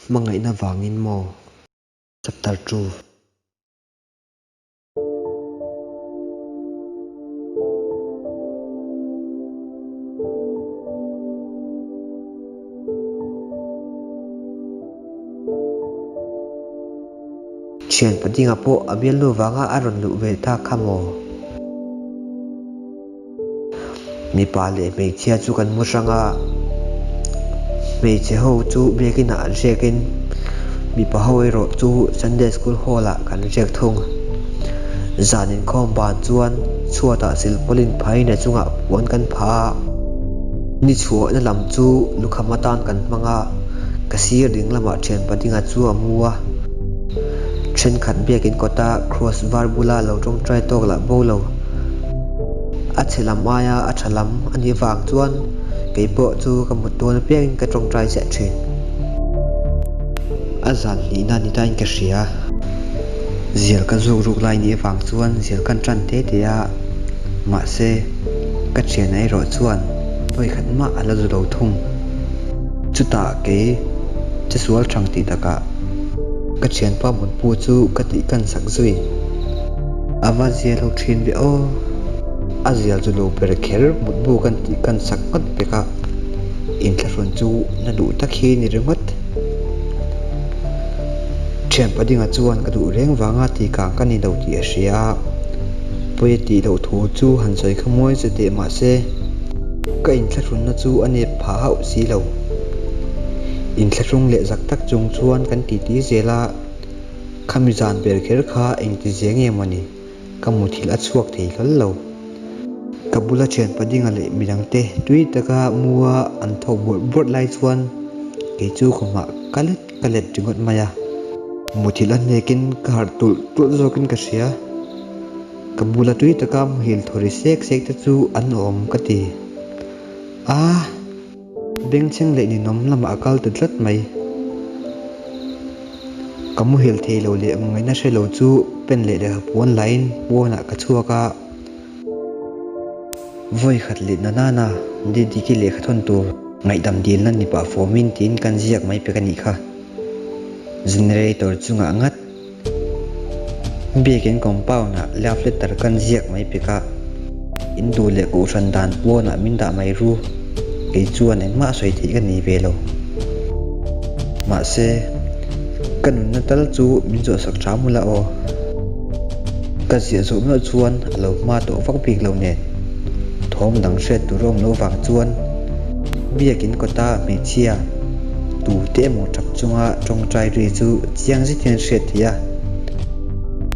Hmangaihna vangin maw? Chapter 2. Thian padinga pawh a bialnu vanga a rawn luh ve ta kha maw? Mipa leh hmeichhia chu kan mu hrang a, hmeichhe ho chu biakin ah an hriakin mipa ho erawh chu Sunday school hall ah kan hriak thung. Zan inkhawm ban chuan chhuatah silpawlin phain a chungah puan kan phah a, ni chhuahna lam chu lukham atan kan hmang a, ka sir ding lamah thian padinga chu a mu a. Thenkhat biakin kawta cross var bula lo tawngtai tawk lah bo lo. A chhe lam aia a tha lam a nih vang chuan kei pawh chu ka mut dawn apiangin ka tawngtai ziah thin. A zan hnihna ni tain ka hria. Zial ka zuk ruk lai nih avang chuan zial kan tan te te a, mahse ka thiana erawh chuan vawikhat mah a la zu lo thung. Chutah kei che sual thang tih takah ka thianpa mutpu chu ka tih kan sak zui. A va zia lo thin ve aw. A zial chu lo ber kher mutbu kan tih kan sak ngawt pek a, inthlahrun chu na duh tak hi ni ringawt. Thian padinga chuan ka duh reng vanga tih kang ka ni lo tih a hria a, pawi a tih loh thu chu han sawi kha mawi che teh mahse ka inthlahrunna chu a nep phah hauh si lo. Inthlahrung leh zak tak chung chuan kan titi zel a. Khami zan ber kher kha engti zia nge maw ni? Ka muthilh a chhuak thei hlawl lo. Ka bula thian padinga leh midangte tui taka mua an thawk bawrh bawrh lai chuan kei chu khawmah ka let ka let ringawt mai a. Muthilh a hnekin ka harh tulh tulh zawkin ka hria. Ka bula tui taka muhil thaw ri sek sek te chu an awm ka ti. Aah! Bengchheng leh ninawm lamah a kal ta tlat mai. Ka muhil thei lo leh ngaihna hre lo chu pen leh lehkha puan laiin pawnah ka chhuak a. Vawi khat leh na nana Didiki lehkha thawn tur ngaihdam dilna ni pah fawmin tiin kan ziak mai pek a nih kha. Generator chungah ngat. Biakin compound ah love letter kan ziak mai pek a, in duh leh kohhran dan pawnah min dah mai ru, kei chuan engmah sawi theih ka nei ve lo. Mahse, ka nunna tal chu min zawhsak tha mula aw. Ka ziah zawh meuh chuan a lo hma tawh vak bik lo nen, thawm dang hriat tur a awm loh vang chuan biakin kawta hmeichhia tute emaw tap chunga tawngtai ri chu chiang zet hian hriat theih a,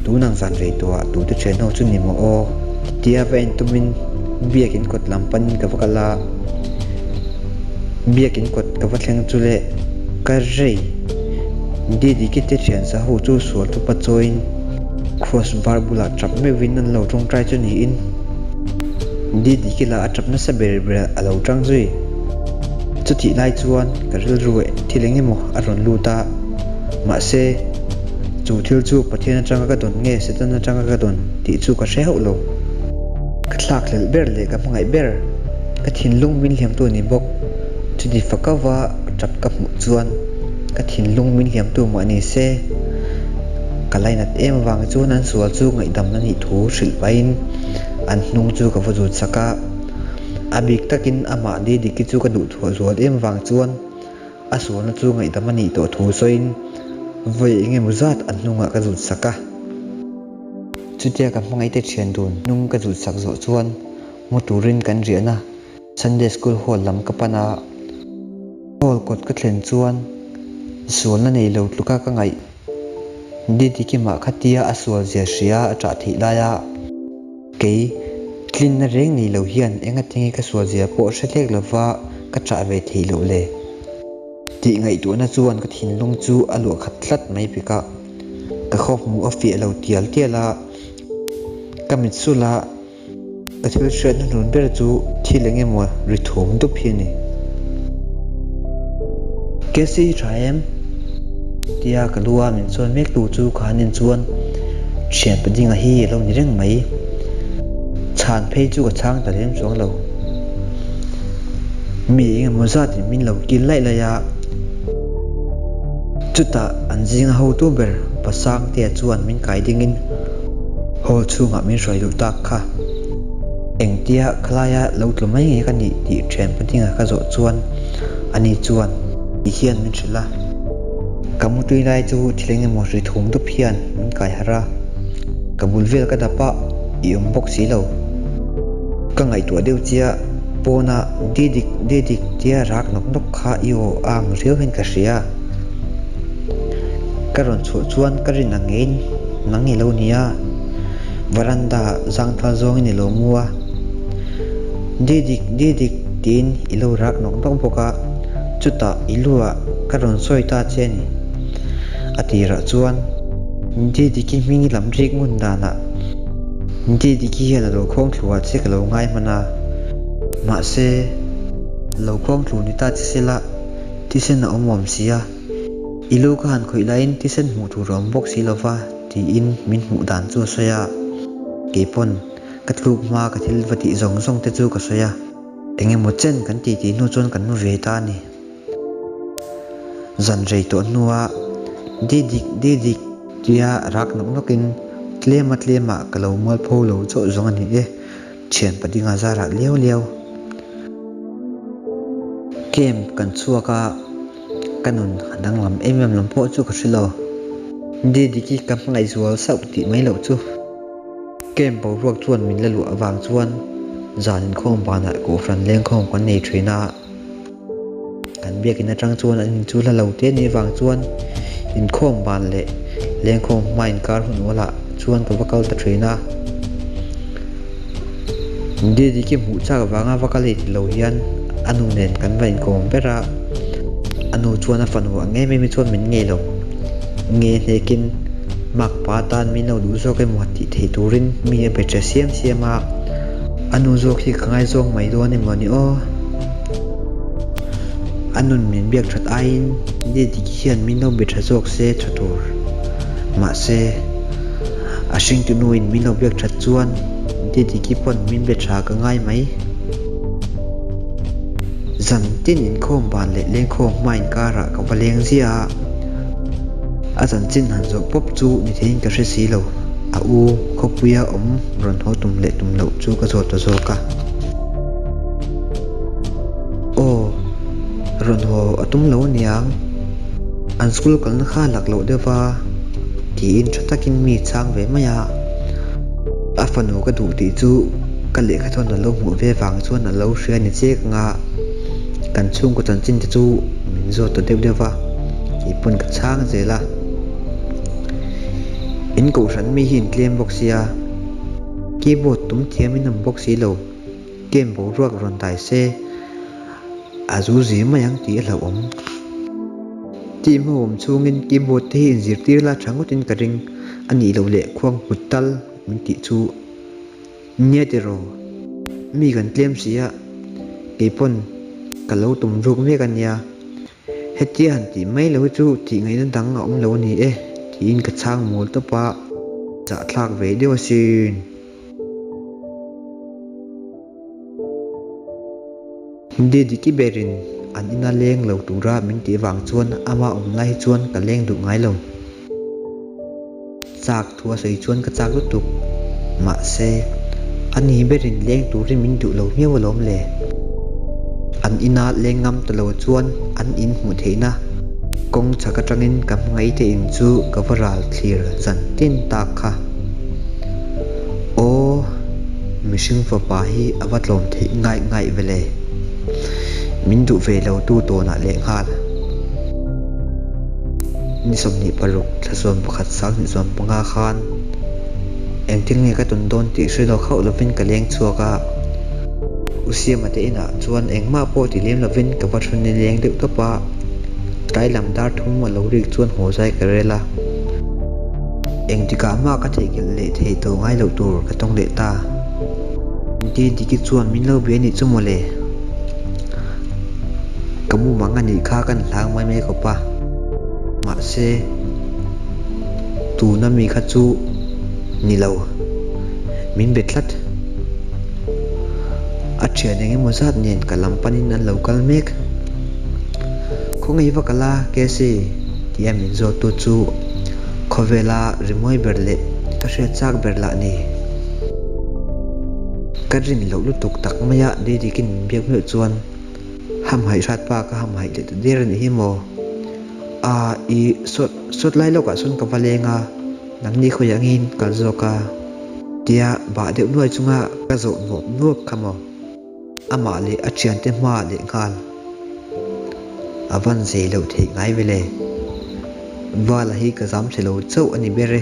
tunang zan rei tawhah tute thian ho chu ni maw aw tia va en tumin biakin kawt lam panin ka va kal a, biakin kawt ka va thleng chu le ka rei Didiki te thian sa ho chu sual thupa chawiin cross var bulah tap meuhin an lo tawngtai chu niin Didiki lah a tap nasa ber ber a lo tang zui. Chutih lai chuan ka rilru thil eng emaw a rawn lut a, mahse, chu thil chu Pathian atanga ka dawn nge Satan atanga ka dawn tih chu ka hre hauh lo. Ka thlakhlelh ber leh ka hmangaih ber, ka thinlung min hliamtu a ni bawk. Chuti fakauva tap ka hmuh chuan ka thinlung min hliamtu mah ni se, ka lainat em avang chuan an sual chu ngaihdam a nih thu hrilh pahin an hnung chu ka va zut sak a. A bik takin amah Didiki chu ka duh thuah zual em vang chuan a sualna chu ngaihdam a nih tawh thu sawiin vawi eng emaw zat an hnungah ka zut sak a. Chutia ka hmangaihte thian dun hnung ka zut sak zawh chuan mu turin kan riahna Sunday School Hall lam ka pan a. Hall kawt ka thlen chuan sualna nei lo tluka ka ngaih Didiki mah khatia a sual zia hria a ṭah theih laia Kei, tlinna reng nei lo hian engatinge ka sualzia pawh hre hlek lova ka chah ve theih loh le? Tih ngaihtuahna chuan ka thinlung chu a luah khat tlat mai pek a, ka khaw hmuh a fiah lo tial tial a, ka mit sulh a, ka thil hriatna hnun ber chu thil eng emaw ri thum dup hi a ni. Casey hi tha em? Tia ka lu a min sawi mek tu chu ka han en chuan thian padinga hi a lo ni reng mai. Chhan phei chu ka chhang ta lem chuang lo. Mi eng emaw zat in min lo kil laih laih a. Chutah an zinga hotu ber Pa Sangtea chuan min kai dingin hall chhungah min hruai duh tak kha. Engtia khalaia lo tlu mai nge ka nih tih thian patinga ka zawh chuan ani chuan ti hian min hrilh a. Ka mutui lai chu thil eng emaw ri thum dup hian min kai harh a, ka bul vel ka dap a, i awm bawk si lo. Ka ngaihtuah deuh chiah, pawna Didik, Didik tia rak nawk nawk kha i aw a ang riau hian ka hria. Ka rawn chhuah chuan ka rin ang ngeiin nang i lo nia, varanda zangthal zawngin i lo mu a. Didik, Didik tiin i lo rak nawk nawk bawk a, chutah i luah ka rawn sawi ta che a ni. A tirah chuan Didiki hming i lam rik ngun danah Didiki hian a lo khawng thlu ah che ka lo ngai hman a, mahse lo khawng thlu ni ta che sela thisen a awm awm si a, i lu ka han khawih laiin thisen hmuh tur a awm bawk si lova tiin min hmuh dan chu a sawi a, keipawn ka tluk hma ka thil va tih zawng zawng te chu ka sawi a, eng emaw chen kan tih tih hnu chuan kan mu ve ta a ni. Zan rei tawh hnua Didik Didik tia rak nawk nawkin tlema tlemah ka lo mualpho lo chauh zawng a ni e, thian padinga zarah liau liau. Camp kan chhuak a, ka nun a danglam em em lam pawh chu ka hre lo. Didiki ka hmangaih zual sauh tih mai loh chu. Camp boruak chuan min la luah avang chuan zan inkhawm banah Kohhran lengkhawm kan nei thin a. Kan biakin atang chuan an inchu hla lo te anih avang chuan inkhawm ban leh lengkhawm hma inkar hun ualah chuan ka va kal ta thin a. Didiki hmuh chak avanga va kal ei ti lo hian a nu nen kan va inkawm ber a, a nu chuan a fanu ang em em hi chuan min ngei lo. Nge hnekin makpa atan min lo duh zawk emaw tih theih turin mi a be tha siam siam a. A nu zawk hi ka ngaizawng mai dawn emaw ni aw? A nun min biak that aiin Didi hian min lo be tha zawk se tha tur. Mahse, a hringtu nuin min lo biak that chuan Didi pawn min be tha ka ngai mai. Zan tin inkhawm ban leh lengkhawm hma inkarah ka va leng ziah a, a chanchin han zawh pawp chu ni theiin ka hre si lo. A u khawpuia awm rawn haw tum leh tum loh chu ka zawt ta zawk a. Aw, rawn haw a tum lo aniang, an school kalna kha lak loh deuh va tiin tha takin mi chhang ve mai a. A fanu ka duh tih chu ka lehkha chuan a lo hmuh ve vang chuan a lo hria ni chiak ang a, kan chhungkaw chanchin te chu min zawt ta deuh deuh va, keipawn ka chhang zel a. In kohhran mi hi in tlem bawk sia, keyboard tum thiam in awm bawk si lo, game boruak rawn dai se a zu zi mai ang tih a hlauhawm. Team ho awm chhungin keyboard te hi inzirtir la tha ngawtin ka ring, a nih loh leh khuang kut tal min tih chu. Nia tiraw, mi kan tlem si a, keipawn ka lo tum ruk mek a nia. Hetia han tih mai lo hi chu tih ngaihna dang a awm lo a ni e, tiin ka chhang mawl tawp a, zahthlak ve deuh asin. Didiki berin an ina leng lo tura min tih vang chuan ama awm lai hi chuan ka leng duh ngai lo. Chak thu a sawi chuan ka chak lutuk. Mahse, a ni berin leng turin min duh lo miau alawm le. An ina leng ngam ta lo chuan an in hmuh theihna kawng chhak atangin ka hmangaihte in chu ka va ral thlir zan tin tak kha. Aw, mihring fapa hi a va tlawm theih ngaih ngaih ve le. Min duh ve lo tu tawnah lehnghal. Ni 26 thla 11 2015 khan engthil nge ka tawn dawn tih hre lawk hauh lovin ka leng chhuak a, U Siama te inah chuan engmah pawh ti lem lovin ka va thu ni leng deuh tawp a, tlai lam dar thum a lo rik chuan haw zai ka rel a. Engtikah mah ka theihnghilh leh theih tawh ngai loh tur ka tawng leh ta. Didiki chuan min lo bia anih chu mawle. Ka mumang a nih kha kan hlang mai mai khawp a, mahse tuna mi kha chu ni lo, min be tlat. A thian eng emaw zat nen ka lam panin an lo kal mek. Khawngaih va kal a, Casey? Tia min zawttu chu khawvela rimawi ber leh ka hriat chak ber lah ni. Ka rin loh lutuk tak maia Didikin min biak meuh chuan hamhaih hrat pa ka hamhaih leh ta der a nih hi maw? Aa i sawt sawt lai lawkah sawn ka va leng a, nangni khawiah ngeiin kal zawk a tia bah deuh nuai chunga ka zawh nuap nuap kha maw? Amah leh a thiante hmaah leh nghal a van zei loh theih ngai ve le. Vala hi ka zam chhe lo chauh a ni ber e.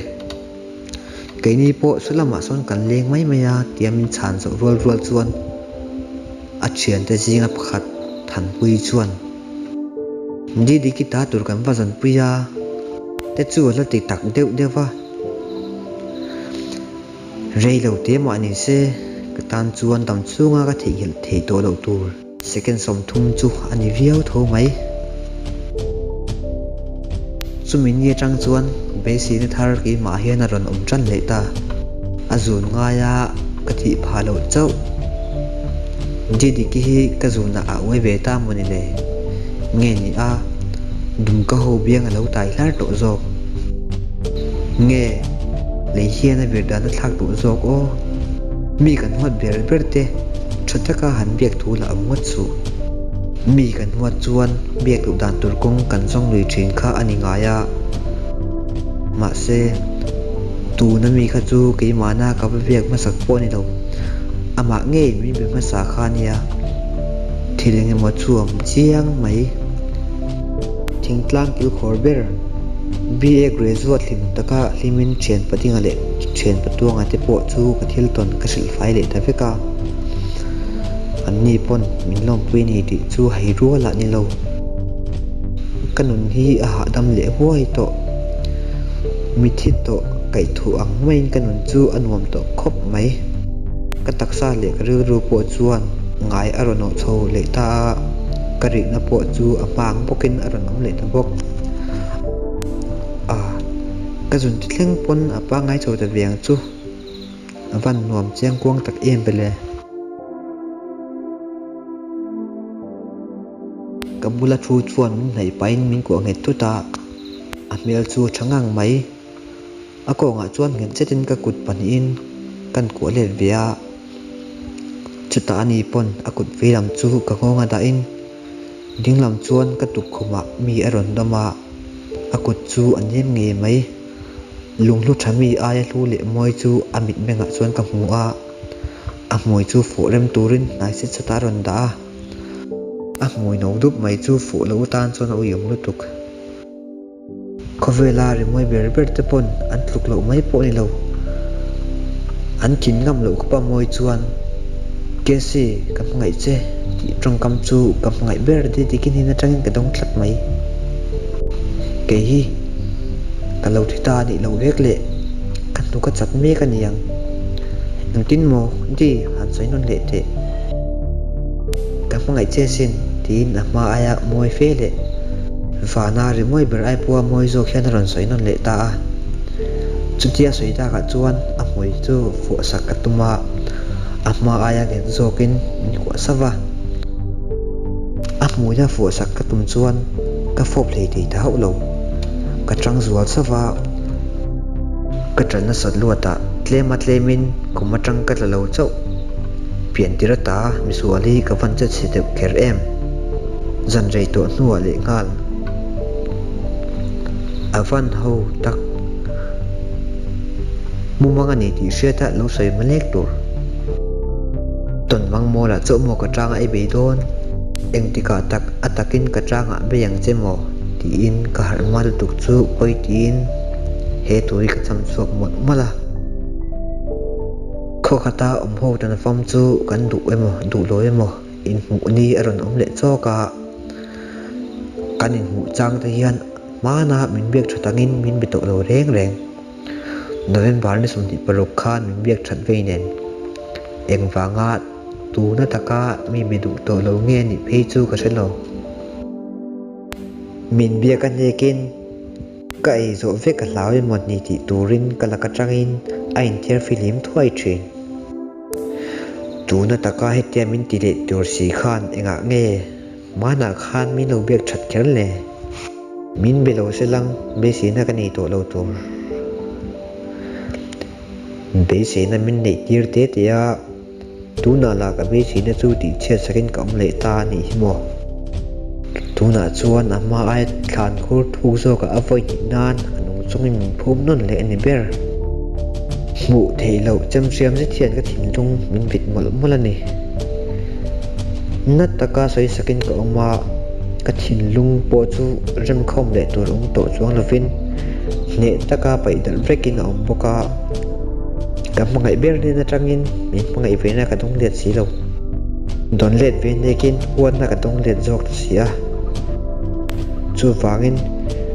Keini pawh saw lamah sawn kan leng mai mai a tia min chhan zawh rual rual chuan a thiante zinga pakhat Thanpui chuan Didiki ta tur kan va zanpui a te chu a la ti tak deuh deuh va. Rei lo te mah ni se, ka tan chuan dam chhunga ka theihnghilh theih tawh loh tur second 30 chu a ni viau tho mai. Chumi ni atang chuan beiseina thar keimah hian a rawn awm tan leh ta. A zun ngaia ka thih phah loh chauh. Didiki hi ka zunah a uai ve ta maw ni le? Nge ni a, dumka ho biang a lo tai hlar tawh zawk. Nge, lei hian a vir dan a thlak duh zawk aw. Mi kan huat ber ber te tha taka han biak thu lah awm ngawt suh. Mi kan huat chuan biak duh dan tur kawng kan zawng lui thin kha a ni ngai a. Mahse, tuna mi kha chu keimahna ka va biak hmasak pawh a ni lo. Amah ngei min be hmasa kha a nia. Thil engemaw chu a awm chiang mai. Thingtlang kilkhawr ber BA graduate hlim taka hlimin thian patinga leh thian patuanga te pawh chu ka thil tawn ka hrilh fai leh ta vek a. Anni pawn min lawmpui a ni tih chu hei rual ah ni lo. Ka nun hi a hahdam leh huai tawh. Mithi tawh kaihthuh ang maiin ka nun chu a nuam tawh khawp mai. Ka taksa leh ka rilru pawh chuan ngai a rawn awh chho leh ta a, ka rihna pawh chu a hma ang bawkin a rawn awm leh ta bawk. A, ka zun ti thleng pawn a pangngai chho ta ve ang chu, a van nuam chiang kuang tak em ve le. Ka bula thu chuan min hnaih pahin min kuah nghet thut a, a hmel chu a tha ngang mai. A kawngah chuan nghet zetin ka kut pahnihin kan kuah let ve a, chutah ani pawn a kut vei lam chu ka nghawng a dahin ding lam chuan ka tukkhumah mi a rawn dawm a, a kut chu a nem ngei mai. Lunghlu tha mi aia hlu leh mawi chu a mitmengah chuan ka hmu a, a hmui chu fuh rem turin hnai set sat a rawn dah a, a hmui no dup mai chu fuh loh atan chuan a uiawm lutuk. Khawvela rimawi ber ber te pawn an tluk loh mai pawh a ni lo. An kin ngam loh khawpa mawi chuan, Cassie, ka hmangaih che tih tawngkam chu ka hmangaih ber di dikin hin atangin ka dawng tlat mai. Kei hi ka lo thi ta a nih loh vek leh ka hnuk a chat mek a ni ang. Engtin maw di han sawi nawn leh teh. Ka hmangaih che sin tiin a hma aia mawi fe leh Vana rimawi ber ai pawha mawi zawk hian a rawn sawi nawn leh ta a. Chutia sawi takah chuan a hmui chu fuah sak a tum a, a hma aia nghet zawkin min kuah sauh va. A hmuina fuah sak ka tum chuan ka fawp hlei thei ta hauh lo. Ka tang zual sauh va, ka ṭan nasat luatah tlem a tlemin kum atang ka tla lo chauh. Piantir ata misual hi ka van che chhe deuh kher em? Zan rei tawh hnuah leh nghal a van ho tak mumang a ni tih hriat a lo sawi hma lek tur. Tawnmang mawlah chauh maw ka tangah i bei dawn? Engtikah tak a takin ka tangah bei ang che maw? tiin ka harh hma lutuk chu pawi tiin he tur hi ka cham chhuak mawlh mawlh a. Khaw khata awm ho tan fam chu kan duh emaw duh lo emaw Inhmuh ni a rawn awm leh chawk a, kan inhmuh chang te hian hmana min biak that angin min be tawh lo reng reng. November ni 26 khan min biak that vei nen engvanga tuna taka mi be duh tawh lo nge nih phei chu ka hre lo. Min biak a hnekin ka ei zawh vek a hlau emaw ni tih turin ka lak atangin a inthiar fihlim thuai thin. Tuna taka hetia min ti leh tur si khan engah nge hmanah khan min lo biak that kher le? Min be lo se lang, beiseina ka nei tawh lo tur. Beiseina min neih tir te te a, tunah lah ka beiseina chu tih chhiat sakin ka awm leh ta a nih hi maw. Tunah chuan a hma aia thlan khur thuk zawkah a vawi hnih nan a nung chungin min phum nawn leh a ni ber. Hmuh theih loh chemhriam zet hian ka thinlung min vit mawlh mawlh a ni. Na taka sawi sakin ka awm a, ka thinlung pawh chu remkhawm leh tur awm tawh chuang lovin hneh taka paih darh vekin a awm bawk a. Ka hmangaih ber hnen atangin min hmangaih vena ka dawng let si lo. Dawn let ve hnekin huatna ka dawng let zawk ta si a. Chuvangin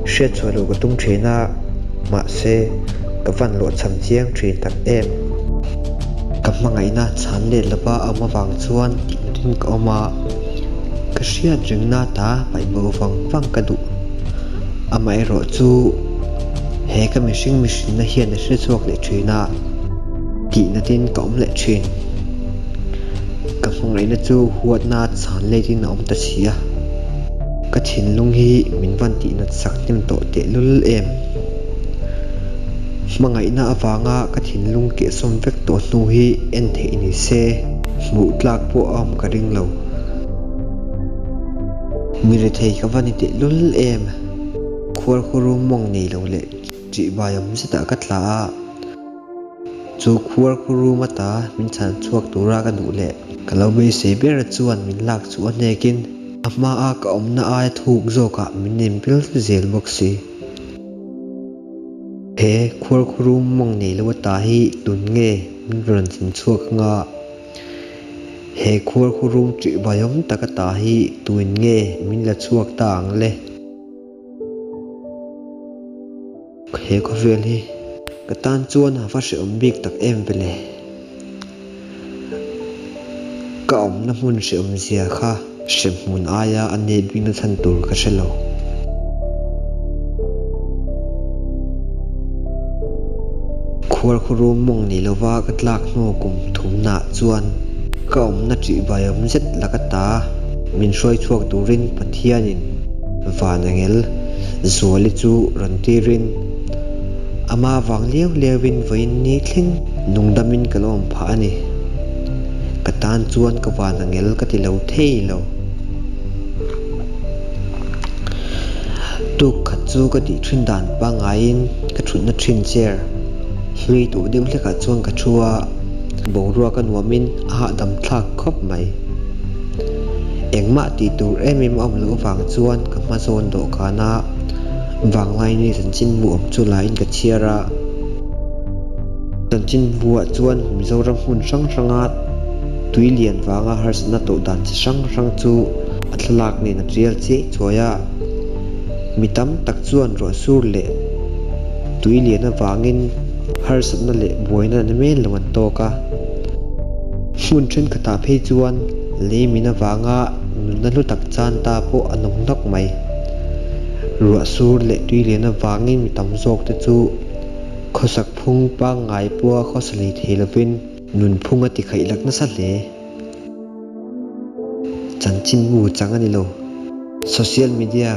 hriatchhuah loh ka tum thin a, mahse ka van lawhchham chiang thin tak em. Ka hmangaihna chhan let lova a awm avang chuan tihnatin ka awm a, ka hriat rengna ta paih bo vang vang ka duh. Amaherawh chu he ka mihring mihrinna hian a hre chhuak leh thin a, tihnatin ka awm leh thin. Ka hmangaihna chu huatna chhan letin a awm ta si a, ka thinlung hi min van tihnat sak hnem tawh tehlul em. Hmangaihna avanga ka thinlung kehsawm vek tawh hnu hi en theih ni se, hmuh tlak pawh a awm ka ring lo. Mi rethei ka va ni tehlul em? Khuarkhurum mawng nei lo leh ṭihbai awm zetah ka tla a, chu khuarkhurum ata min chhan chhuak tura ka duh leh ka lo beisei ber chuan min lak chu a hnekin a hmaa ka awmna aia thuk zawkah min inpil zel bawk si. He khuarkhurum mawng nei lo ata hi tun nge min rawn chin chhuak anga? He khuarkhurum ṭihbaiawm tak ata hi tuin nge min la chhuak ta ang le? He khawvel hi ka tan chuan a va hrehawm bik tak em ve le. Ka awmna hmun hrehawm zia kha hremhmun aia a nep bikna chhan tur ka hre lo. Khuarkhurum mawng ni lova ka tlak hnu kum thumnaah chuan ka awmna ṭihbaiawm zet la ka ta min hruai chhuak turin Pathianin Vanangel Zuali chu rawn tirin ama vang liau liauin vawiin ni thleng nungdamin ka lo awm phah a ni. Ka tan chuan ka Vanangel ka ti lo thei lo. Tuk khat chu ka tih thin dan pangaiin ka thutna thin chair hlui duh deuh hlekah chuan ka thu a, boruak a nuamin a hahdam thlak khawp mai. Engmah tih tur em em a awm loh avang chuan ka hma zawn dawhkan a, Vanglaini chanchinbu awm chu laiin ka chhiar a. Chanchinbuah chuan Mizoram hmun hrang hranga tui lian vanga harsatna tawh dan chi hrang hrang chu a thlalak nen a tial chiai chuai a. Mi tam tak chuan ruahsur leh tui lian avangin harsatna leh buaina na men lo an tawk a. Hmun thenkhatah phei chuan lei min avanga nunna hlu tak chan ta pawh a nawm nawk mai. Ruahsur leh tui lian avangin mi tam zawk te chu Khawsak phung pangngai pawha khawsa lei thei lovin nunphung a tikhaih lak nasa hle. Chanchinbu chang a ni lo. Social media,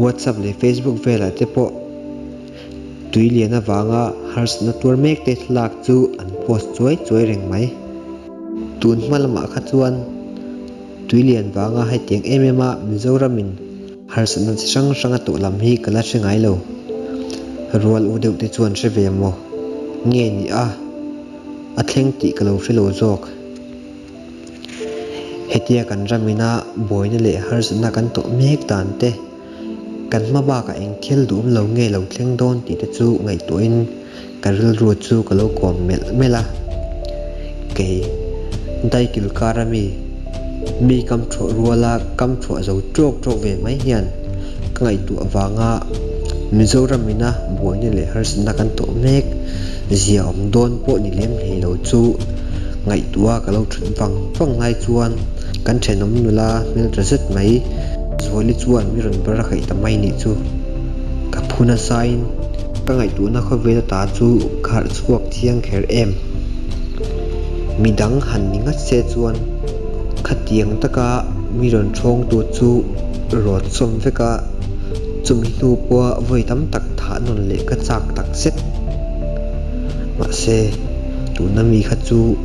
WhatsApp leh Facebook velah te pawh tui lian avanga harsatna tuar mek te thlalak chu an post chuai chuai reng mai. Tun hma lamah kha chuan tui lian vanga hetiang em em a Mizoramin Harsatna chi hrang hrang a tawh lam hi ka la hre ngai lo. Rual u deuh te chuan hre ve maw? Nge ni a? A thleng tih ka lo hre lo zawk. Hetia kan ram ina buaina leh harsatna kan tawh mek dan te, kan hma bakah eng thil duhawm lo nge lo thleng dawn tih te chu ngaihtuahin Ka rilru chu ka lo kawm melh melh a, kei daikil kar a mi, mi kam thuah ruala kam thuah zo tawk tawk ve mai hian ka ngaihtuah avanga Mizoram ina buaina leh harsatna kan tawh mek zia awm dawn pawh ni lem hlei lo chu ngaihtuah ka lo thut vang vang lai chuan kan thenawm nula hmeltha zet mai Zuali chuan mi rawn bar a khaih ta mai nih chu ka phu nasain Ka ngaihtuahna khawvel ata chu ka harh chhuak chiang kher em? Midang han ni ngat se chuan khatiang taka mi rawn thawngtu chu rawt sawm vek a. Chumi hnu pawha vawi tam tak thah nawn leh ka chak tak zet. Mahse, tuna mi kha chu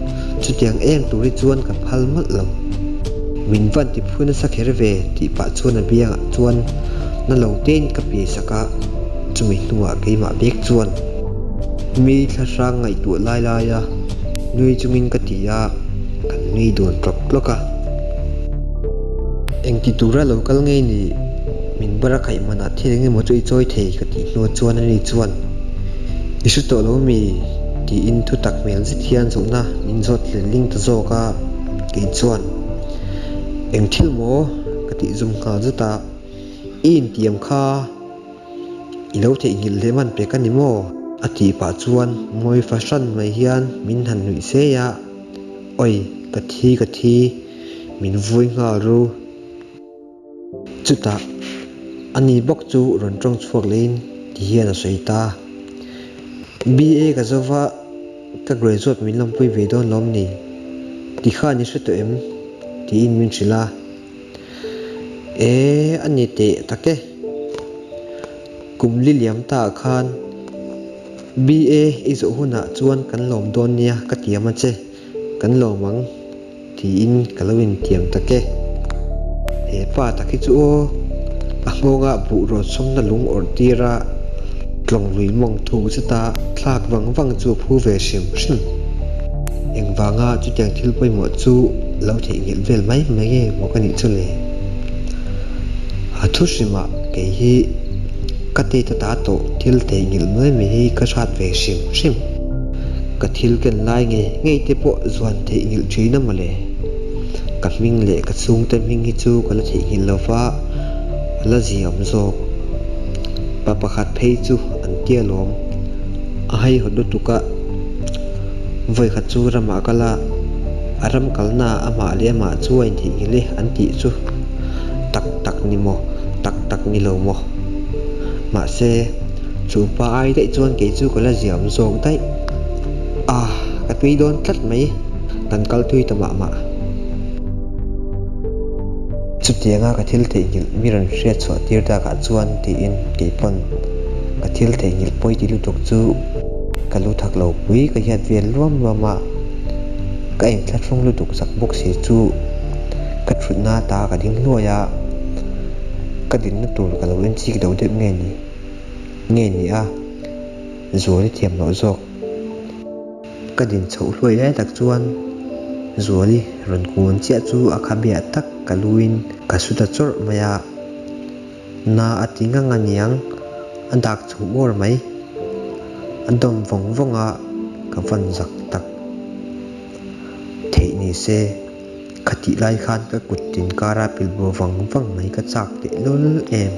chutiang em tur hi chuan ka phal mawlh lo. Min van ti phu nasa kher ve tih pah chuan a biangah chuan na lo tein ka piai sak a, chumi hnuah keimah bek chuan mi thlahrang ngaihtuah lai laia nui chungin ka ti a, kan nui dun tlawk tlawk a. Engti tura lo kal ngei ni? Min bar a khaih manah thil eng emaw chu i chawi thei ka tih hnuah chuan ani chuan, I hre tawh lo mi? tiin thu tak hmel zet hian zawhna min zawt letling ta zawk a, kei chuan, Eng thil maw? ka tih zum nghal zet a, I intiam kha i lo theihnghilh leh hman pek a ni maw? A tih pah chuan mawi fahran mai hian min han nuih sei a, Awi, ka thi ka thi, min vui nghal ru. Chutah, ani bawk chu rawn tawng chhuak lehin ti hian a sawi ta. BA ka zo va, ka graduate min lawmpui ve dawn lawm ni? Ti khan i hre tawh em? tiin min hrilh a. E, a ni teh tak e. Kum li liam ta ah khan BA i zawh hunah chuan kan lawm dawn nia ka tiam a che, kan lawm ang. Tiin ka lo intiam tak e. He pa tak hi chu aw, a nghawngah buh rawn sawmna lung awrh tir a, tlawng lui mawng thuk zeta thlak vang vang chu a phu ve hrim hrim. Engvanga chutiang thil pawimawh chu lo theihnghilh vel mai mai nge maw ka nih chu le? A thu hrimah kei hi ka teta ta tawh thil theihnghilh mai mai hi ka hrat ve hrim hrim. Ka thil ken lai ngei ngei te pawh zuan theihnghilh thin a mawle. Ka hming leh ka chhungte hming hi chu ka la theihnghilh lo va, a la ziam zawk. Pa pakhat phei chu an tia lawm. A haihawt lutuk a, vawikhat chu ramah kal a, a ram kalnaah amah leh amah chu a intheihnghilh e an tih chu tak tak ni maw, tak tak ni lo maw. Mahse, chu pa ai daih chuan kei chu ka la ziam zawk daih. Ah, ka tui dawn tlat mai, kan kal tui ta mah mah. Chutianga ka thil theihnghilh mi rawn hriat chhuah tir takah chuan tiin kei pawn ka thil theihnghilh pawi ti lutuk chu ka lu thak lo pui ka hiat vel luam luam a, ka inthlahrung lutuk zak bawk si chu ka thutna ta ka ding hluai a. Ka dinna tur ka lo enchik deuh deuh nge ni? Nge ni a? Zuali thiam loh zawk. Ka din chhoh hluai lai tak chuan Zuali rawn kun chiah chu a khabiah tak ka luin ka su ta chawrh mai a. Na a ti ngang a niang, a dak chho uar mai. A dawm vawng vawng a, ka van zak tak. Theih ni se. Khatih lai khan ka kut tin kara pilbo vang vang mai ka chak teh lul em.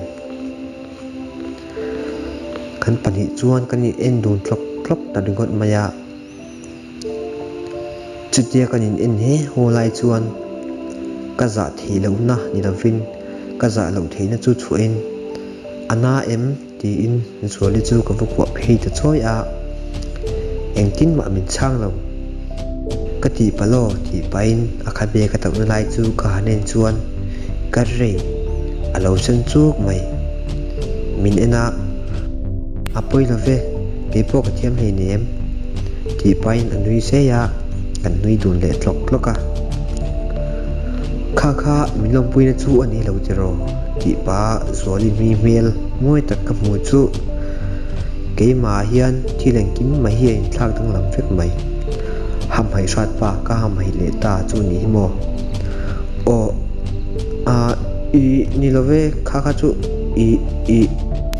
Kan pahnih chuan kan in en dun tlawk tlawk ta ringawt mai a. Chutia kan in en he haw lai chuan ka zah theih lohna ni lovin ka zah loh theihna chu chhuahin a na em? Tiin Zuali chu ka va kuah phei ta chawi a, engtin mah min chhang lo. Ka tih palh aw tih pahin a khabe ka tauhna lai chu ka han en chuan ka rei a lo sen chuk mai. Min en a, A pawi lo ve, kei pawh ka thiam hleinem tih pahin a nui sei a, kan nui dun leh tlawk tlawk a. Kha kha min lawmpuina chu a ni lo tiraw? Tih pah Zuali nui hmel mawi tak ka hmuh chu keimah hian thil engkim mai hi a inthlak danglam vek mai. Hamhaih hrat pa ka hamhaih leh ta chu ni hi maw? Aw ah i ni lo ve kha kha chu i i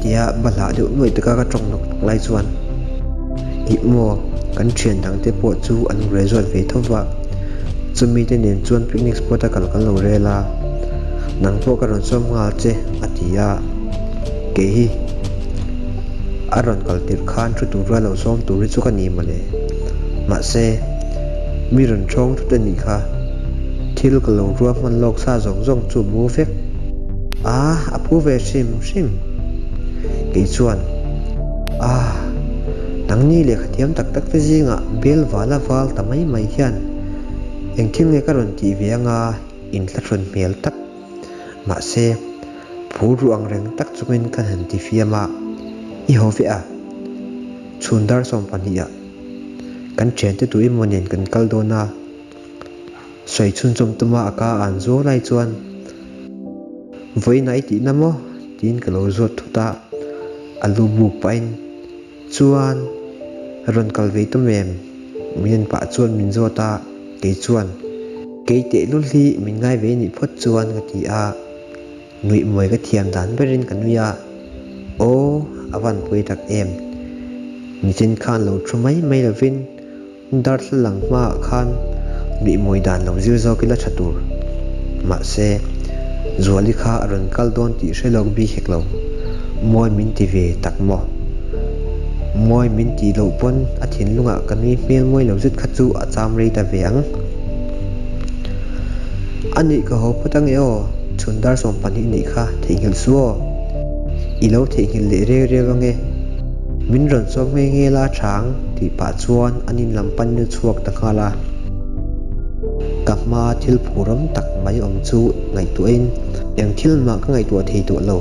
tia bahlah deuh nuaih taka ka tawng nawk nawk lai chuan ih maw kan thian dang te pawh chu an graduate ve tho va chumi te nen chuan picnic spot a kal kan lo rel a. Nang pawh ka rawn sawm nghal che a ti a, kei hi a rawn kal tirh khan thu tur a lo sawm tur hi chu ka ni mawle. Mahse, mi rawn ṭhawng thut a nih kha, thil ka lo rua hman lawk sa zawng zawng chu mu vek a, a phu ve hrim hrim. Kei chuan, Ah, nangni lehkha thiam tak tak te zingah bel vala val ta mai mai hian engthil nge ka rawn tih ve anga? Inthlahrun hmel tak. Mahse, Phur ru ang reng tak chungin kan han ti fiam a, I haw ve a, chhun dar 12 ah kan thiante tu emaw nen kan kal dawn a, sawi chhunchawm tuma a ka an zuau lai chuan Vawiin ah i tihna maw? tiin ka lo zawt thut a, a lu buk pahin Chuan rawn kal ve tum em? Min en pah chuan min zawt a, kei chuan Kei tehlul hi min ngai ve nih phawt chuan ka ti a. Nuih mawi ka thiam dan berin ka nui a, Aw, a van pawi tak em? Nichin khan lo thu mai mai lovin darthlalang hmaah khan nuih mawi dan lo zir zawk ila tha tur. Mahse, Zuali kha a rawn kal dawn tih hre lawk bik hek lo. Mawi min ti ve tak maw? Mawi min tih loh pawn a thinlungah ka nui hmel mawi lo zet kha chu a cham rei ta ve ang. A nih ka haw phawt ange aw, chhun dar 12 nih kha theihnghilh su aw. I lo theihnghilh leh reu reu ange. Min rawn sawm nghe nghe la chang tih pah chuan an in lam panin a chhuak ta nghal a. Ka hma thil phuram tak mai awm chu ngaihtuahin eng thil mah ka ngaihtuah thei tawh lo.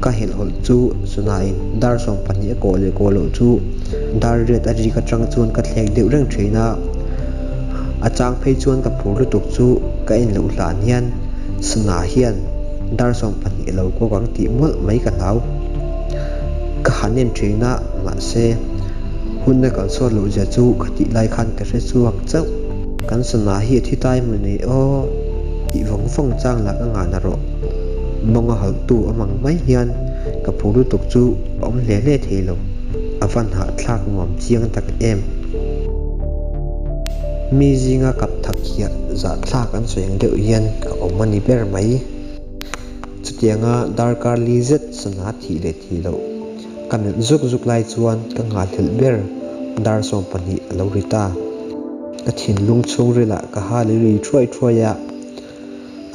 Ka helhhawlh chu Sunain dar 12 a kawh leh kawh loh chu dar riat a rik atang chuan ka thlek deuh reng thin a. A chang phei chuan ka phur lutuk chu ka en loh hlan hian Sana hian dar 12 a lo kawk ang tih mawlh mai ka hlau. Ka han en thin a, mahse hun a kal chhuat loh zia chu ka tih lai khan ka hre chhuak chauh. Kan Sana hi a thi tai maw ni aw tih vawng vawng chang lah ka ngahna rawh. Mawng a hawlhtu awm ang mai hian ka phur lutuk chu a awm hle hle thei lo. A van hahthlak nuam chiang tak em. Mi zinga kap thak hiah zahthlak an sawi ang deuh hian ka awm a ni ber mai. Chutianga darkar li zet sana thih leh thih loh ka melh zuk zuk lai chuan ka nghahhlelh ber dar 12 a lo ri ta. Ka thinlung chhungrilah ka ha leh ri thuai thuai a,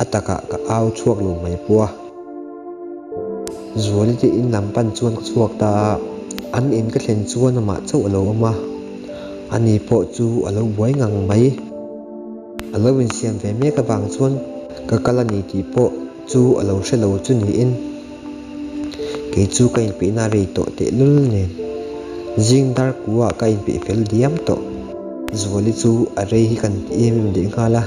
a takah ka au chhuak lo mai pawh a. Zuali te in lam pan chuan ka chhuak ta a, an in ka thlen chuan amah chauh a lo awm a, ani pawh chu a lo buai ngang mai. A lo insiam ve mek avang chuan ka kal a ni tih pawh chu a lo hre lo chu niin kei chu ka inpeihna a rei tawh tehlul nen zing dar kuah ka inpeih fel diam tawh. Zuali chu a rei hi kan ti em em leh nghal a.